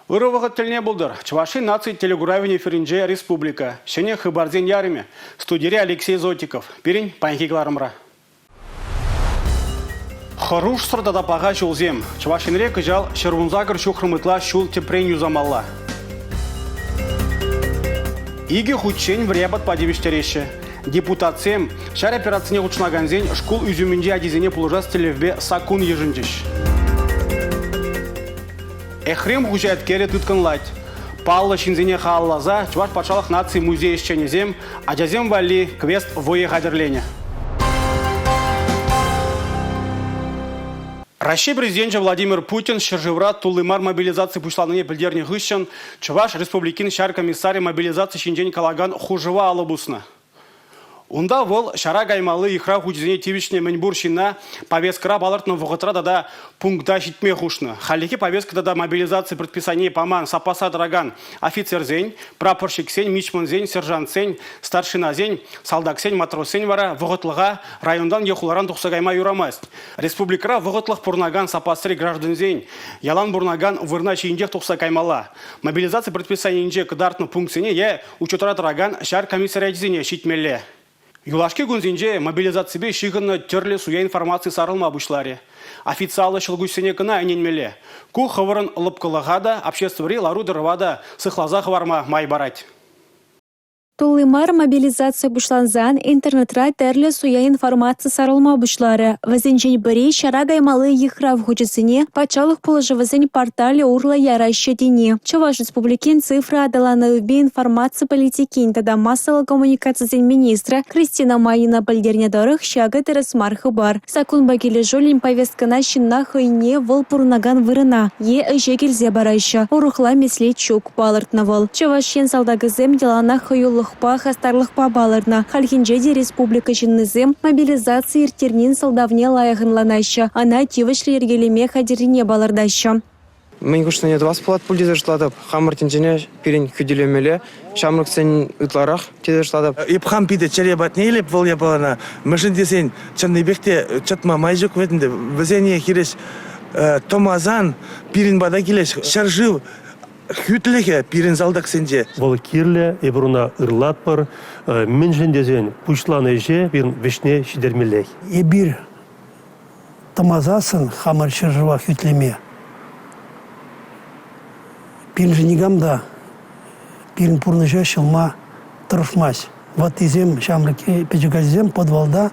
Ырӑ вӑхӑт тӗлне пултӑр. Чӑваш Ен наци телекуравӗн эфирӗнче республика. Ҫӗнӗ хыпарсен ярӑмӗ. Студире Алексей Зотиков. Пирӗн паянхи кӑларӑмра. Хӑрушсӑр тата паха ҫулсем. Чӑваш Енре кӑҫал 118 ҫухрӑм ытла ҫул тӗпрен юсамалла. Икӗ хутчен вӗри апатпа тивӗҫтереҫҫӗ. Депутатсем ҫар операцине хутшӑнакансен шкул ӳсӗмӗнчи ачисене пулӑшас тӗллевпе саккун йышӑнчӗҫ. Эхрем хуҫа еткерӗ тыткӑнлать. Паллӑ ҫынсене халалласа Чӑваш патшалӑх наци музей ӗҫченӗсем ачасем валли квест-вӑйӑ хатӗрленӗ. Раҫҫей Президенчӗ Владимир Путин ҫӗршывра тулли мар мобилизаци пуҫланине пӗлтернӗ хыҫҫӑн Чӑваш Республикин ҫар комиссарӗ мобилизаци ҫинчен калакан хушӑва алӑ пуснӑ. Унта вӑл ҫара каймалли ыхра хучӗсене тивӗҫнӗ мӗнпур ҫынна повесткӑра палӑртнӑ вӑхӑтра тата пункта ҫитме хушнӑ. Хальлӗхе повестка тата мобилизаци предписанине паман саппасра тӑракан офицерсен, прапорщиксен, мичмансен, сержантсен, старшинасен, салтаксен, матроссен вара вӑхӑтлӑха районтан е хуларан тухса кайма юрамасть. Республикӑра вӑхӑтлӑх пурӑнакан саппасри граждансен ялан пурӑнакан вырӑна ҫийӗнчех тухса каймалла. Мобилизаци предписанийӗнче кӑтартнӑ пунктсене е учетра тӑракан ҫар комиссариачӗсене ҫитмелле. Юлашки кунсенче мобилизаципе ҫыхӑннӑ тӗрлӗ суя информаци сарӑлма пуҫларӗ. Официаллӑ ҫӑлкуҫсене кӑна ӗненмелле. Ку хӑвӑрӑн лӑпкӑлӑха та, обществӑри лару-тӑрӑва та сыхласа хӑварма май парать. Тулли мар мобилизаци пуҫлансан интернетра тӗрлӗ суя информаци сарӑлма пуҫларӗ. Вӗсенчен пӗри ҫара каймалли йыхрав хучӗсене патшалӑх пулӑшӑвӗсен порталӗ урлӑ яраҫҫӗ тени. Чӑваш Республикин цифра аталанӑвӗпе информаци политикин тата массӑллӑ коммуникацисен министрӗ Кристина Майнина пӗлтернӗ тӑрӑх, ҫакӑ тӗрӗс мар хыпар. Саккунпа килӗшӳллӗн повесткӑна ҫынна хӑйне вӑл пурӑнакан вырӑна е ӗҫе килсе параҫҫӗ. Урӑхла меслет ҫук, палӑртнӑ вӑл. Чӑваш Ен салтакӗсем яланах хӑюлӑхпа, хастарлӑхпа палӑрнӑ. Хальхинче те республика ҫыннисем мобилизаци ирттернин сӑлтавне лайӑх ӑнланаҫҫӗ, ӑна тивӗҫлӗ йӗркелеме хатӗррине палӑртаҫҫӗ. Мӗн хушнине тӑвас пулать пуль тесе шутлатӑп. Хамӑр тӗнчене пирӗн хӳтӗлемелле. Ҫамрӑксен ытларах тесе шутлатӑп. Эп хам питӗ чӗре патне илеп вӑл япалана. Мӗншӗн тесен чӑннипех те чӑтма май ҫук вӗт ӗнтӗ. Вӗсене хирӗҫ тӑмасан пирӗн пата килӗҫ. Ҫӗршыв хӳтлӗхӗ пирӗн салтаксенче. Вӑл кирлӗ, эпир ӑна ырлатпӑр. Мӗншӗн тесен пуҫланӑ ӗҫе пирӗн вӗҫне ҫитермеллех. Эпир тӑмасассӑн хамӑр ҫӗршыва хӳтлеме пирӗншӗн никам та пирӗн пурнӑҫа ҫӑлма тӑрӑшмасть. Ваттисем, ҫамрӑк пӗчӗк ачасем подвалта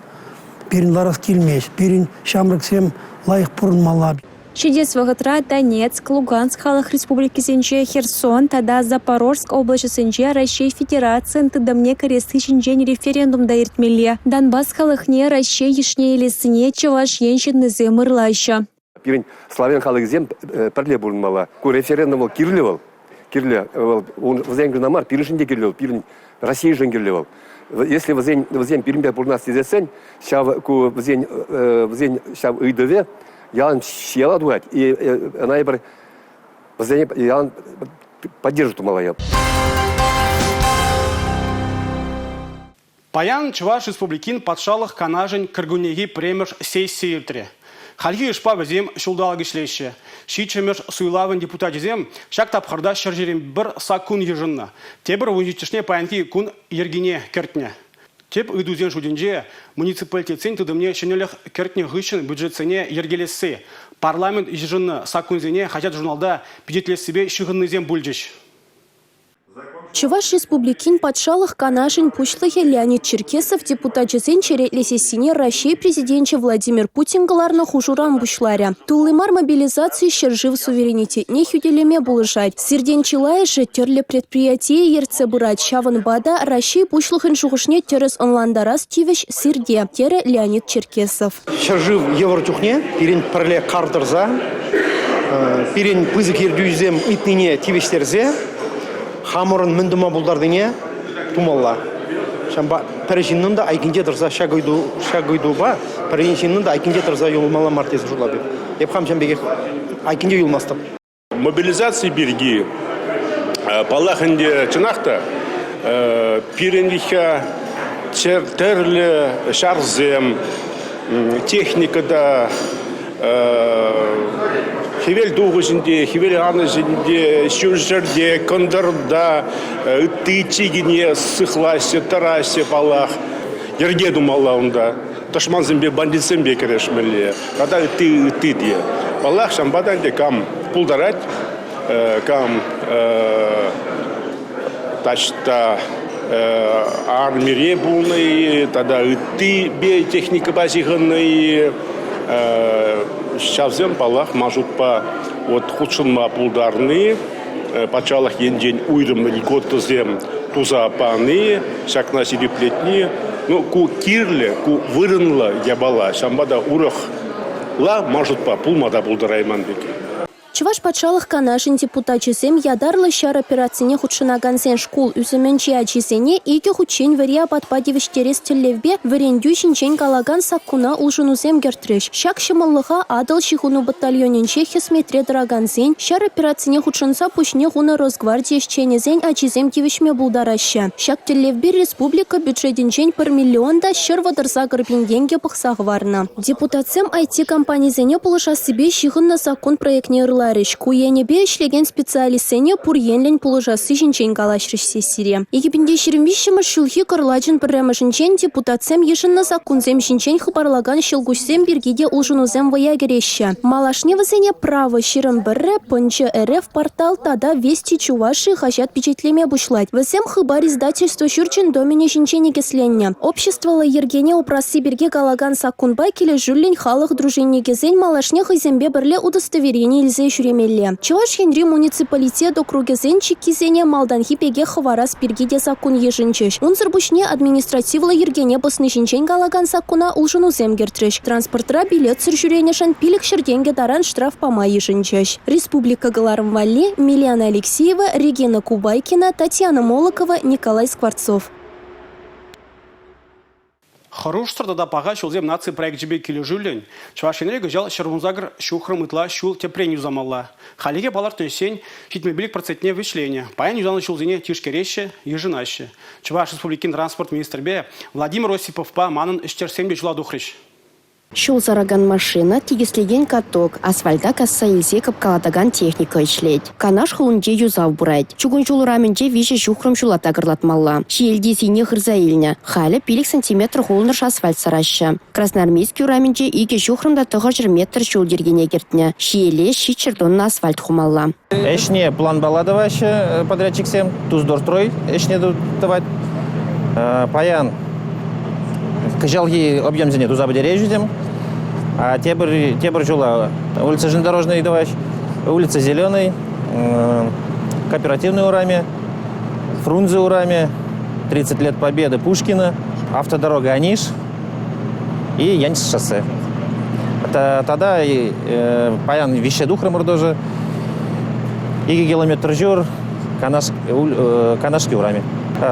пирӗн ларас килмест. Пирӗн ҫамрӑксем лайӑх пурӑнмалла. Ҫитес вӑхӑтра Донецк, Луганск халӑх республикисенче, Херсон тата Запорожск облаҫӗсенче Раҫҫей Федерацийӗн тытӑмне кӗресси ҫинчен референдум та иртмелле. Донбасс халӑхне Раҫҫей йышне илессине Чӑваш Ен ҫыннисем ырлаҫҫӗ. Пирӗн славян халӑхӗсем пӗрле пурӑнмалла. Ку референдум вӑл кирлӗ вӑл. Кирлӗ вӑл. Вӗсен кӑна мар, пирӗншӗн те кирлӗ вӑл, пирӗн Российӑшӑн кирлӗ вӑл. Если вӗсен, вӗсем пирӗнпе пурӑнас тесессӗн, ҫав ку вӗсен, вӗсен ҫав ыйтӑвӗ ялан яла тухать. И ӑна эпир вӗсене ялан поддерживать тумалла. Паян Чӑваш Республикин Патшалӑх Канашӗн кӗркуннехи пӗрремӗш сессийӗ иртрӗ. Хальхи йышпа вӗсем ҫулталӑк ӗҫлеҫҫӗ. Ҫиччӗмӗш суйлавӑн депутачӗсем ҫак тапхӑрта 121 саккун йышӑннӑ. Тепӗр вунҫиччӗшне паянхи кун йӗркине кӗртнӗ. Тӗп ыйтусен шутӗнче муниципалитетсен тытӑмне ҫӗнӗлӗх кӗртнӗ хыҫҫӑн бюджетсене йӗркелесси, парламент йышӑннӑ саккунсене хаҫат-журналта пичетлессипе ҫыхӑннисем пулчӗҫ. Чӑваш Республикин Патшалӑх Канашӗн Пуҫлӑхӗ Леонид Черкесов депутачӗсен черетлӗ сессине Раҫҫей Президенчӗ Владимир Путин кӑларнӑ хушуран пуҫларӗ. Тулли мар мобилизаци ҫӗршыв суверенитетне хӳтӗлеме пулӑшать. Сиртен чылайӑшӗ тӗрлӗ предприятие ертсе пырать, ҫавӑнпа та Раҫҫей Пуҫлӑхӗн шухӑшне тӗрӗс ӑнлантарас тивӗҫ сирте, терӗ Леонид Черкесов. Ҫӗршыв йывӑр чухне пирӗн пӗрле кар тӑрса, пирӗн пысӑк ертӳҫӗсем ыйтнине тивӗҫтерсе хамӑрӑн мӗн тума пултарнине тумалла. Ҫавӑнпа пӗр ҫыннӑн та айккинче тӑрса ҫак ыйту ҫак ыйтупа пӗр ҫыннӑн та айккинче тӑрса юлмалла мар тесе шутлатӑп. Эп хам ҫавӑн пекех айккинче юлмастӑп. Мобилизаци пирки, паллах ӗнтӗ, чӑнах та, пирӗн виҫҫа тӗрлӗ ҫарсем, техника та, Хӗвел тухӑҫӗнче, хӗвел анӑҫӗнче, ҫурҫӗрте, кӑнтӑрта ытти чикӗне сыхлаҫҫӗ, тӑраҫҫӗ паллах. Йӗрке тумалла унта. Тӑшмансемпе, бандитсемпе кӗрешмелле тата ытти, ытти те. Паллах, ҫавӑнпа та ӗнтӗ кам пултарать, кам таҫта армире пулнӑ-и тата ытти техникӑпа ҫыхӑннӑ-и, ҫавсем, паллах, ман шутпа, вот хутшӑнма пултарни, патшалӑх енчен уйрӑм льготӑсем туса пани, ҫакна ҫирӗплетни, ну, ку кирлӗ, ку вырӑнлӑ япала. Ҫавӑнпа та урӑхла, ман шутпа, пулма та пултарайман пек. Чӑваш Патшалӑх Канашӗн депутачӗсем ятарлӑ ҫар операцине хутшӑнакансен шкул ӳсӗмӗнчи ачисене икӗ хутчен вӗри апатпа тивӗҫтерес тӗллевпе вӗрентӳ ҫинчен калакан саккуна улшӑнусем кӗртрӗҫ. Ҫак ҫӑмӑллӑха Атӑл ҫыхӑну батальонӗнче хӗсметре тӑракансен, ҫар операцине хутшӑнса пуҫне хунӑ Росгварди ӗҫченӗсен ачисем тивӗҫме пултараҫҫӗ. Ҫак тӗллевпе республика бюджетӗнчен 1 миллион та 138 пин тенкӗ пӑхса хӑварнӑ. Депутатсем IT-компанисене пулӑшассипе ҫыхӑннӑ саккун проектне ырларӗҫ. Ку енӗпе ӗҫлекен специалистсене пур енлӗн пулӑшасси ҫинчен калаҫрӗҫ сессире. 2023-мӗш ҫулхи кӑрлачӑн пӗрремӗшӗнчен депутатсем йышӑннӑ саккунсем ҫинчен хыпарлакан ҫӑлкуҫсем пирки те улшӑнусем вӑя кӗреҫҫӗ. Малашне вӗсене «Право 21», «Пӑнчӑ РФ» портал тата «Вести Чувашии» хаҫат пичетлеме пуҫлать. Вӗсем «Хыпар» издательство ҫурчӗн доменӗ ҫинче никӗсленнӗ. Обществӑллӑ йӗркене упрасси пирки калакан саккунпа килӗшӳллӗн халӑх дружинникӗсен малашне хӑйсемпе пӗрле удостоверени илсе ҫӳремелле. Чӑваш Енри муниципалитет округӗсен чиккисене малтанхи пекех хӑварас пирки те саккун йышӑнчӗҫ. Унсӑр пуҫне административлӑ йӗркене пӑсни ҫинчен калакан саккуна улшӑнусем кӗртрӗҫ. Транспортра билетсӑр ҫӳренӗшӗн 500 тенкӗ таран штраф пама йышӑнчӗҫ. Республика кӑларӑм валли Милена Алексеева, Регина Кубайкина, Татьяна Молокова, Николай Скворцов. Хӑрушсӑр тата паха ҫулсем наци проекчӗпе килӗшӳллӗн Чӑваш Енре кӑҫал 118 ҫухрӑм ытла ҫул тӗпрен юсамалла. Хальлӗхе палӑртнӑ ӗҫсен 75 процентне вӗҫленӗ. Паян юсанӑ ҫулсене тишкереҫҫӗ, йышӑнаҫҫӗ. Чӑваш Республикин транспорт министрӗпе Владимир Осиповпа манӑн ӗҫтешсем те ҫула тухрӗҫ. Ҫул саракан машина, тикӗслекен каток, асфальта касса илсе кӑпкалатакан техника ӗҫлет. Канаш хулинче юсав пырать. Чукун ҫул урамӗнче виҫӗ ҫухрӑм ҫула такӑрлатмалла. Ҫиелти сийне хырса илнӗ. Халӗ 5 сантиметр хулӑнӑш асфальт сараҫҫӗ. Красноармейски урамӗнче икӗ ҫухрӑм та 900 метр ҫул йӗркене кӗртнӗ. Ҫиеле 700 тонна асфальт хумалла. Ӗҫне планпала тӑваҫҫӗ подрядчиксем, Туздорстрой ӗҫне тӑвать. Паян кӑҫалхи объемсене туса пӗтереҫҫӗ. А тепӗр, тепӗр ҫула улица Железнодорожная тӑваҫ, улица Зеленый, Кооперативный урамӗ, Фрунзе урамӗ, 30 лет Победы Пушкина, автодорога Аниш и Янис шоссе. Тата паян виҫҫе тухрӑмӑр тоже. Икӗ километр ҫур Канашки урамӗ.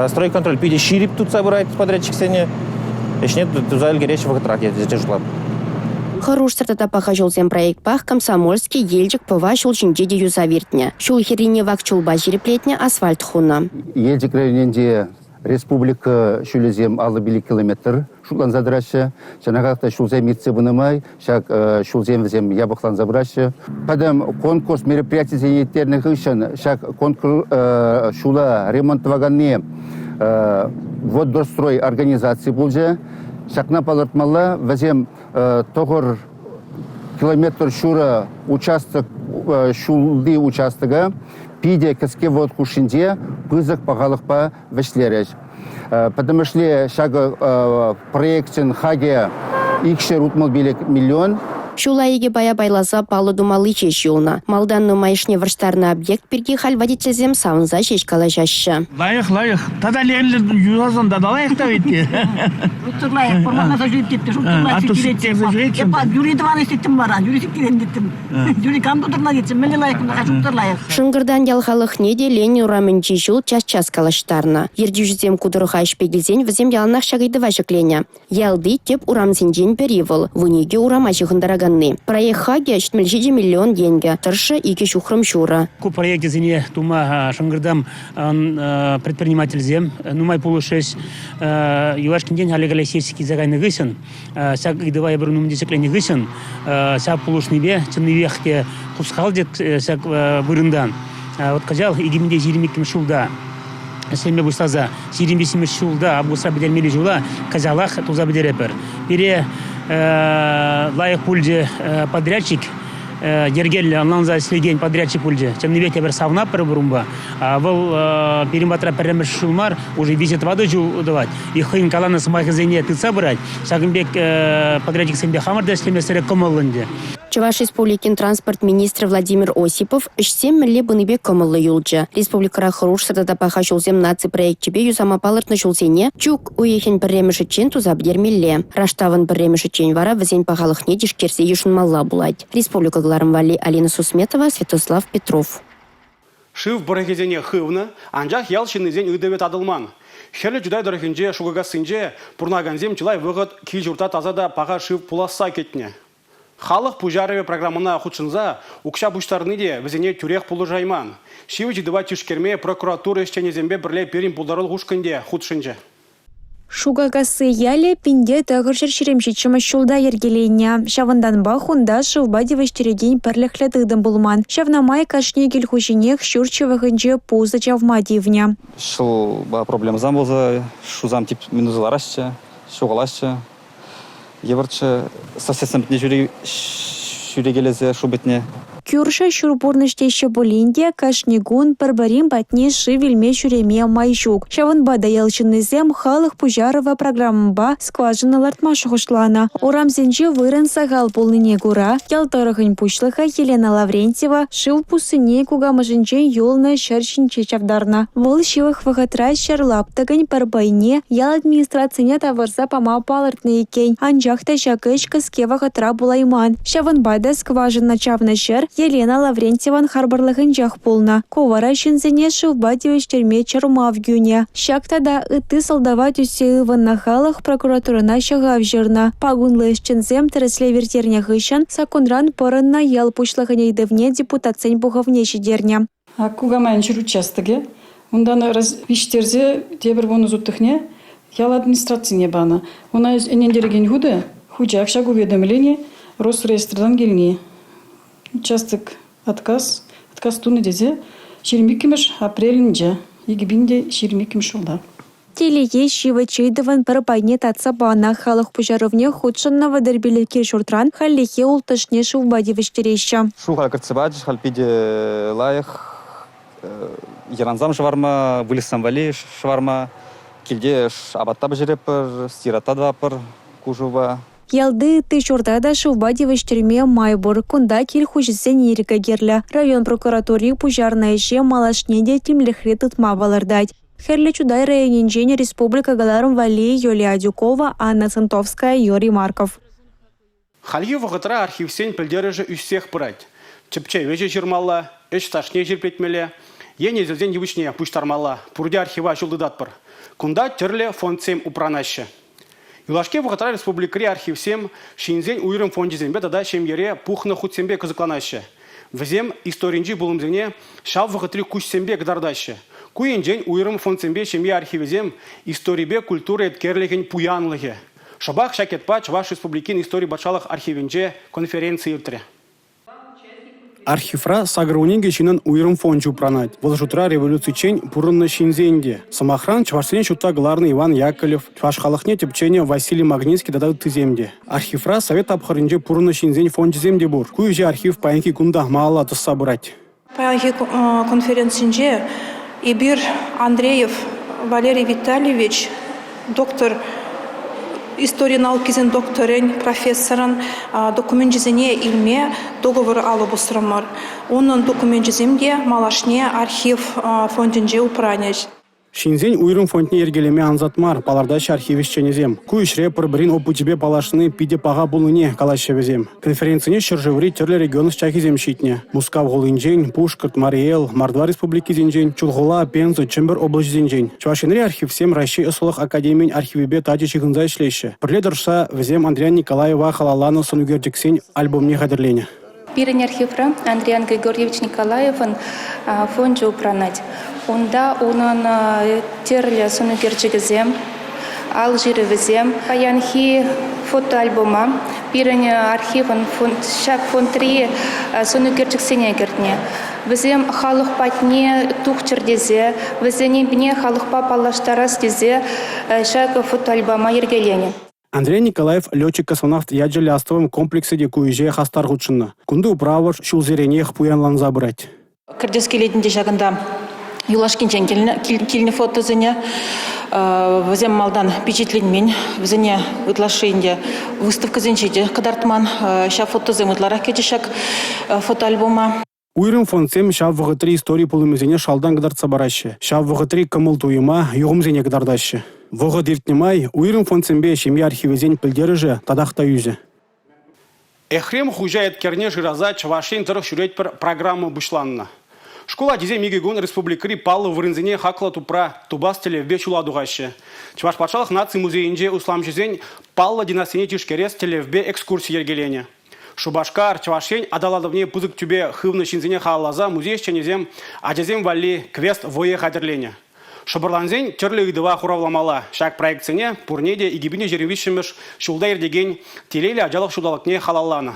Стройконтроль питӗ ҫирӗп тытса пырать подрядчиксене. Ӗҫне туса ӗлкӗреҫҫӗ вӑхӑтрах тесе шутлатӑп. Хӑрушсӑр тата паха ҫулсем проектпах Комсомольски, Елчӗк, Пӑва ҫул ҫинче те юсав иртнӗ. Ҫул хӗррине вак чулпа ҫирӗплетнӗ, асфальт хунӑ. Елчӗк районӗнче республика ҫулӗсем 55 километр шутланса тӑраҫҫӗ. Чӑнахах та ҫулсем иртсе пынӑ май ҫак ҫулсем вӗсем япӑхланса пыраҫҫӗ. Пӗтӗм конкурс мероприятисене ирттернӗ хыҫҫӑн ҫак конкурс ҫула ремонт тӑваканни Воддорстрой организаци пулчӗ. Ҫакна палӑртмалла, вӗсем тӑхӑр километр ҫурӑ участок ҫулти участока питӗ кӗске вӑхӑт хушшинче пысӑк пахалӑхпа вӗҫлерӗҫ. Пӗтӗмӗшле ҫакӑ проекчӗн хакӗ 265 миллион. Ҫула икӗ пая пайласа паллӑ тумалли ҫеҫ юлнӑ. Малтан нумайӑшне вӑрҫтарнӑ объект пирки халь водительсем савӑнса ҫеҫ калаҫаҫҫӗ. Лайӑх, лайӑх. Тата ленлӗ юсасан тата лайӑх та вӗт. Шутсӑр лайӑх. Пӑрманаса ҫӳрет теттӗм. Шутсӑр лайӑх сиктерет. Юрий тӑван ӗҫлеттӗм вара. Юрий сиктерен теттӗм. Юрий кам тутӑрна тетчӗ. Мӗнле лайӑх кунта шутсӑр лайӑх. Шӑнкӑртан ял халӑхне те Ленин урамӗнчи ҫул час-час калаҫтарнӑ. Ертӳҫӗсем ку тӑрӑха ӗҫпе килсен вӗсем яланах ҫак ыйтӑва ҫӗкленӗ. Ялти тӗп урамсенчен пӗри вӑл, 12 урама ҫыхӑнтаракан. сараканни. Проект хакӗ 77 миллион тенкӗ, тӑршшӗ 2 ҫухрӑм ҫурӑ. Ку проекчӗсене тума Шӑнкӑртам предпринимательсем нумай пулӑшрӗҫ. Юлашкинчен Олег Алексеевич килсе кайнӑ хыҫҫӑн, ҫак ыйтӑва эпир ун умӗнче ҫӗкленӗ хыҫҫӑн ҫав пулӑшнипе чӑннипех те хускалчӗ ҫак вырӑнтан. Вот кӑҫал 2022 ҫулта ӗҫлеме пуҫласа 23 ҫулта августра пӗтермелли ҫула кӑҫалах туса пӗтеретпӗр. Пире лайӑх пулчӗ подрядчик, йӗркеллӗ ӑнланса ӗҫлекен подрядчик пулчӗ. Чӑннипе те пӗр савӑнатпӑр унпа. Вӑл пирӗн патра пӗрремӗш ҫул мар, уже виҫӗ-тӑватӑ ҫул тӑвать. И хӑйӗн каланӑ сӑмахӗсене тытса пырать. Ҫакӑн пек подрядчиксемпе хамӑр та ӗҫлемесӗрех кӑмӑллӑ ӗнтӗ. Чӑваш Республикин транспорт министрӗ Владимир Осипов ӗҫсем мӗнле пынипе кӑмӑллӑ юлчӗ. Республикӑра хӑрушсӑр тата паха ҫулсем наци проекчӗпе юсама палӑртнӑ ҫулсене чӳк уйӑхӗн пӗрремӗшӗччен туса пӗтермелле. Раштавӑн пӗрремӗшӗччен вара вӗсен пахалӑхне тишкерсе йышӑнмалла пулать. Республика кӑларӑм валли Алина Сусметова, Святослав Петров. Шыв пӑрӑхӗсене хывнӑ, анчах ял ҫыннисен ыйтӑвӗ татӑлман. Хӗрлӗ Чутай тӑрӑхӗнче Шукакассинче пурӑнакансем чылай вӑхӑт кил-ҫурта таса та паха шыв пуласса кӗтнӗ. Халӑх пуҫарӑвӗ программӑна хутшӑнса укҫа пуҫтарни те вӗсене тӳрех пулӑшайман. Ҫивӗч ыйтӑва тишкерме прокуратура ӗҫченӗсемпе пӗрле пирӗн пултарулӑх ушкӑнӗ те хутшӑнчӗ. Шукакасси ялӗ 1927 ҫулта йӗркеленнӗ. Ҫавӑнтанпах унта шывпа тивӗҫтерекен пӗрлӗхлӗ тытӑм пулман. Ҫавна май кашни кил хуҫинех ҫурт ҫывӑхӗнче пусӑ чавма тивнӗ. Ҫулпа проблемӑсем пулса шусам тип минуса лараҫҫӗ, ҫухалаҫҫӗ. Йывӑрччӗ соседсем патне ҫӳрекелесе шу патне. Кӳршӗ ҫур пурнӑҫ теҫҫӗ пулин те кашни кун пӗр-пӗрин патне шыв илме ҫӳреме май ҫук. Ҫавӑнпа та ял ҫыннисем «Халӑх пуҫарӑвӗ» программӑпа скважина лартма шухӑшланӑ. Урамсенче вырӑн сахал пулнине кура ял тӑрӑхӗн пуҫлӑхӗ Елена Лаврентьева шыв пуссине кукамӑшӗнчен юлнӑ ҫӗр ҫинче чавтарнӑ. Вӑл ҫывӑх вӑхӑтра ҫӗр лаптӑкӗн пӗр пайне ял администрацине тавӑрса пама палӑртнӑ иккен. Анчах та ҫак ӗҫ кӗске вӑхӑтра пулайман. Ҫавӑнпа та скважина чавнӑ ҫӗр Елена Лаврентьеван харпӑрлӑхӗнчех пулнӑ. Ку вара ҫынсене шывпа тивӗҫтерме чӑрмав кӳнӗ. Ҫак тата ытти сӑлтава тӳссе ывӑннӑ халӑх прокуратурӑна ҫӑхав ҫырнӑ. Пакунлӑ ӗҫченсем тӗрӗслев ирттернӗ хыҫҫӑн саккунран пӑрӑннӑ ял пуҫлӑхӗн ыйтӑвне депутатсен пухӑвне ҫитернӗ. Кукамайӑн ҫӗр участокӗ. Унтан виҫтерсе тепӗр вунӑ сутӑхне ял администрацине панӑ. Уна ӗнентерекен хутӗ хучах ҫак уведомлени Росреестртан килни. Участок отказ, отказ тунӑ тесе 22 апрелӗнче 2022 ҫулта. Телее, ҫивӗч ыйтӑвӑн пӗр пайне татса панӑ. Халӑх пуҫарӑвне хутшӑннӑ 35 кил-ҫуртран хальлӗхе улттӑшне шывпа тивӗҫтереҫҫӗ. Шуха кӗртсе пачӗҫ, халь питӗ лайӑх. Йӑрансам шӑварма, выльӑхсем валли шӑварма. Килте апат та пӗҫеретпӗр, стирать та тӑватпӑр ку шывпа. Ялти ытти ҫурта та шывпа тивӗҫтерме май пур. Кунта кил хуҫисен ирӗкӗ кирлӗ. Район прокуратури пуҫарнӑ ӗҫе малашне те тимлӗхре тытма палӑртать. Хӗрлӗ Чутай районӗнчен республика кӑларӑм валли Юлия Адюкова, Анна Сантовская, Юрий Марков. Хальхи вӑхӑтра архивсен пӗлтерӗшӗ ӳссех пырать. Тӗпчев ӗҫӗ ҫырмалла, ӗҫ стажне ҫирӗплетмелле, е несӗлсен йывӑҫне пуҫтармалла. Пурте архива ҫул тытатпӑр. Кунта тӗрлӗ фондсем упранаҫҫӗ. Юлашки вӑхӑтра республикӑри архивсем ҫынсен уйрӑм фончӗсемпе тата ҫемьере пухнӑ хутсемпе кӑсӑкланаҫҫӗ. Вӗсем историнчи пулӑмсене ҫав вӑхӑтри куҫсемпе кӑтартаҫҫӗ. Ку енчен уйрӑм фондсемпе ҫемье архивӗсем историпе культура еткерлӗхӗн пуянлӑхӗ. Шӑпах ҫак ятпа Чӑваш Республикин истори патшалӑх архивӗнче конференци иртрӗ. Архивра 82 ҫыннӑн уйрӑм фончӗ упранать. Вӑл шутра революциччен пурӑннӑ ҫынсен те. Сӑмахран, чӑвашсене ҫутта кӑларнӑ Иван Яковлев, чӑваш халӑхне тӗпченӗ Василий Магницкий тата ыттисем те. Архивра совет тапхӑрӗнче пурӑннӑ ҫынсен фончӗсем те пур. Ку ӗҫе архив паянхи кун та малалла тӑсса пырать. Паянхи конференцинче эпир Андреев Валерий Витальевич доктор истори наукисен докторӗн, профессорӑн докуменчӗсене илме договор алӑ пусрӑмӑр. Унӑн докуменчӗсем те малашне архив фондӗнче упранӗҫ. Ҫынсен уйрӑм фондне йӗркелеме ансат мар, палӑртаҫҫӗ архив ӗҫченӗсем. Ку ӗҫре пӗр-пӗрин опычӗпе паллашни питӗ паха пулнине калаҫҫӗ вӗсем. Конференцине ҫӗршыври тӗрлӗ регион ӑсчахӗсем ҫитнӗ. Мускав хулинчен, Пушкӑрт, Мари Эл, Мордва республикисенчен, Чулхула, Пенза, Чӗмпӗр облаҫӗсенчен. Чӑваш Енри архивсем Раҫҫей ӑслӑлӑх академийӗн архивӗпе тачӑ ҫыхӑнса ӗҫлеҫҫӗ. Пӗрле тӑрӑшса вӗсем Андриян Николаева халалланӑ сӑн ӳкерчӗксен альбомне хатӗрленӗ. Пирӗн архивра Андриян Григорьевич Николаевӑн фончӗ упранать. Унта унӑн тӗрлӗ сӑн ӳкерчӗкӗсем, ал ҫырӑвӗсем. Паянхи фотоальбома пирӗн архивӑн ҫак фондри сӑн ӳкерчӗксене кӗртнӗ. Вӗсем халӑх патне тухчӑр тесе, вӗсене халӑхпа паллаштарас тесе ҫак фотоальбома йӗркеленӗ. Андриян Николаев летчик-космонавт ячӗллӗ астӑвӑм комплексӗ те ку ӗҫе хастар хутшӑннӑ. Кунти управӑш ҫулсеренех пуянланса пырать. Кӗртес килет ӗнтӗ ҫакӑнта юлашкинчен килнӗ фотосене. Вӗсем малтан пичетленмен, вӗсене ытлашши ӗнтӗ выставкӑсенче те кӑтартман. Ҫав фотосем ытларах кӗчӗҫ ҫак фотоальбома. Уйрӑм фондсем ҫав вӑхӑтри истори пулӑмӗсене шалтан кӑтартса параҫҫӗ, ҫав вӑхӑтри кӑмӑл-туйӑма, юхӑмсене кӑтартаҫҫӗ. Вӑхӑт иртнӗ май уйрӑм фондсемпе ҫемье архивӗсен пӗлтерӗшӗ татах та ӳсӗ. Ехрем хуҫа еткерне шыраса Чӑваш Ен тӑрӑх ҫӳретпӗр программа пуҫланнӑ. Шкул ачисем икӗ кун республикӑри паллӑ вырӑнсене хаклӑ тупра тупас тӗллевпе ҫула тухаҫҫӗ. Чӑваш патшалӑх наци музейӗнче усламҫӑсен паллӑ династине тишкерес тӗллевпе экскурси йӗркеленӗ. Шупашкар, Чӑваш Ен аталанӑвне пысӑк тӳпе хывнӑ ҫынсене халалласа музей ӗҫченӗсем ачасем валли квест-вӑйӑ хатӗрленӗ. Шӑпӑрлансен тӗрлӗ ыйтӑва хуравламалла. Ҫак проектсене пурне те 2023-мӗш ҫулта иртекен Телейлӗ ачалӑх ҫулталӑкне халалланӑ.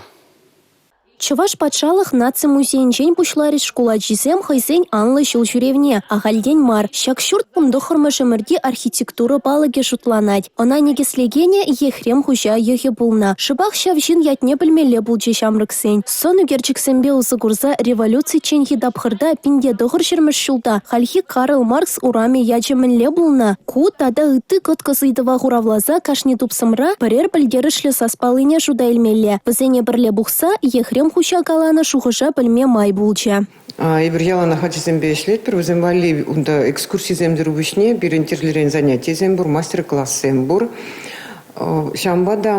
Чӑваш патшалӑх наци музейӗнчен пуҫларӗҫ шкул ачисем хӑйсен анлӑ ҫул ҫӳревне. Ахальтен мар. Ҫак ҫурт 19-мӗш ӗмӗрти архитектура палӑкӗ шутланать. Ӑна никӗслекенӗ Ехрем хуҫа йӑхӗ пулнӑ. Шӑпах ҫав ҫын ятне пӗлмелле пулчӗ ҫамрӑксен. Сӑн ӳкерчӗксемпе усӑ курса революцичченхи тапхӑрта 1900-мӗш ҫулта хальхи Карл Маркс урамӗ ячӗ мӗнле пулнӑ? Ку тата ытти кӑткӑс ыйтӑва хуравласа кашни тупсӑмра пӗрер пӗлтерӗшлӗ сас паллине шута илмелле. Вӗсене пӗрле пухса Ехрем хуҫа каланӑ шухӑша пӗлме май пулчӗ. Эпир яланах ачасемпе ӗҫлетпӗр. Вӗсем валли унта экскурсисемсӗр пуҫне пирӗн тӗрлӗрен занятисем пур, мастер-классем пур. Ҫавӑнпа та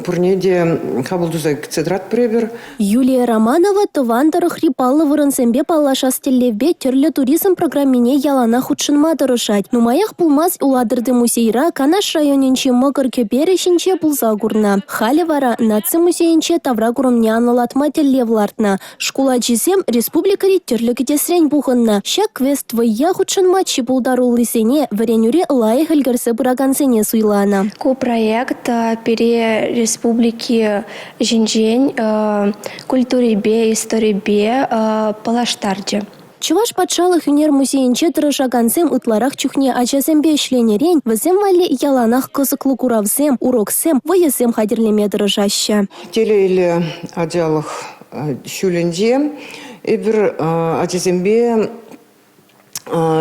пурне те хапӑл туса кӗтсе тӑратпӑр эпир. Юлия Романова тӑван тӑрӑхри паллӑ вырӑнсемпе паллашас тӗллевпе тӗрлӗ туризм программине яланах хутшӑнма тӑрӑшать. Нумаях пулмасть Улатӑрти музейра Канаш районӗнчи Мӑкӑр кӗперӗ ҫинче пулса курнӑ. Халӗ вара Наци музейӗнче тавра курӑмне анлӑлатма тӗллев лартнӑ. Шкул ачисем республикӑри тӗрлӗ кӗтесрен пухӑннӑ. Ҫак квест-вӑййа хутшӑнма чи пултаруллисене, вӗренӳре лайӑх ӗлкӗрсе пыракансене суйланӑ. Ку проект пире республики ҫинчен культурипе, историпе паллаштарчӗ. Чӑваш патшалӑх ӳнер музейӗнче тӑрӑшакансем ытларах чухне ачасемпе ӗҫленӗрен вӗсем валли яланах кӑсӑклӑ куравсем, уроксем, вӑйӑсем хатӗрлеме тӑрӑшаҫҫӗ. Телейлӗ ачалӑх ҫулӗнче эпир ачасемпе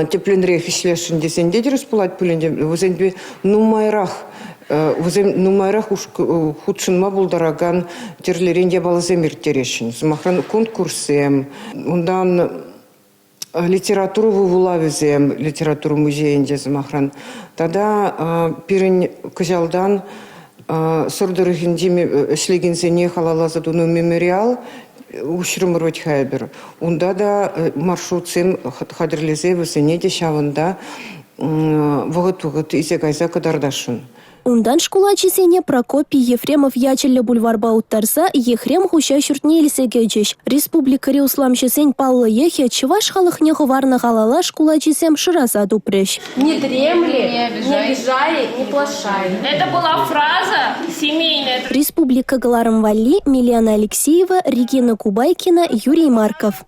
тӗплӗнрех ӗҫлесшӗн тесен те тӗрӗс пулать пулин те вӗсемпе нумайрах вӗсем нумайрах хутшӑнма пултаракан тӗрлӗрен япаласем ирттереҫҫӗ. Сӑмахран, конкурссем, унтан литература вулавӗсем литература музейӗнче, сӑмахран. Тата пирӗн кӑҫалтан Сӑр тӑрӑхӗнчи ӗҫлекенсене халалласа тунӑ мемориал уҫрӑмӑр вӗт-ха эпир. Унта та маршрутсем хатӗрлесе вӗсене те ҫавӑнта вӑхӑт-вӑхӑт илсе кайса кӑтартасшӑн. Унтан шкул ачисене Прокопий Ефремов ячӗллӗ бульварпа уттарса Ехрем хуҫа ҫуртне илсе кӗчӗҫ. Республикӑри усламҫӑсен паллӑ йӑхӗ чӑваш халӑхне хӑварнӑ халала шкул ачисем шыраса тупрӗҫ. Не дремли, не обижай, не плашай. Это была фраза семейная. Республика кӑларӑм валли Милена Алексеева, Регина Кубайкина, Юрий Марков.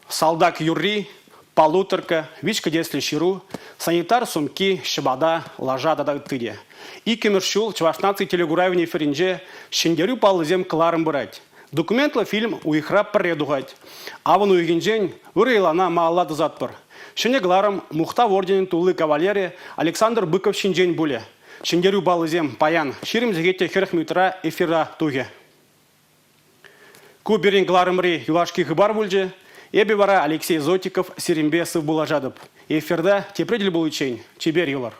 Салтак юрри, полуторка, виҫ кӗтеслӗ ҫыру, санитар сумки, ҫӑпата, лаша тата ытти те. Иккӗмӗш ҫул Чӑваш наци телекуравӗн эфирӗнче Ҫӗнтерӳ паллисем кӑларӑм пырать. Документлӑ фильм уйӑхра пӗрре тухать. Авӑн уйӑхӗнчен ырӑ йӑлана малалла тӑсатпӑр. Ҫӗнӗ кӑларӑм Мухтав орденӗн тулли кавалерӗ Александр Быков ҫинчен пулӗ. Ҫӗнтерӳ паллисем паян 20 сехет те 40 минутра эфира тухӗ. Ку пирӗн кӑларӑмри юлашки хыпар пулчӗ. Эпӗ вара Алексей Зотиков сирӗнпе сывпуллашатӑп. Эфирта тепре тӗл пуличчен чипер юлӑр.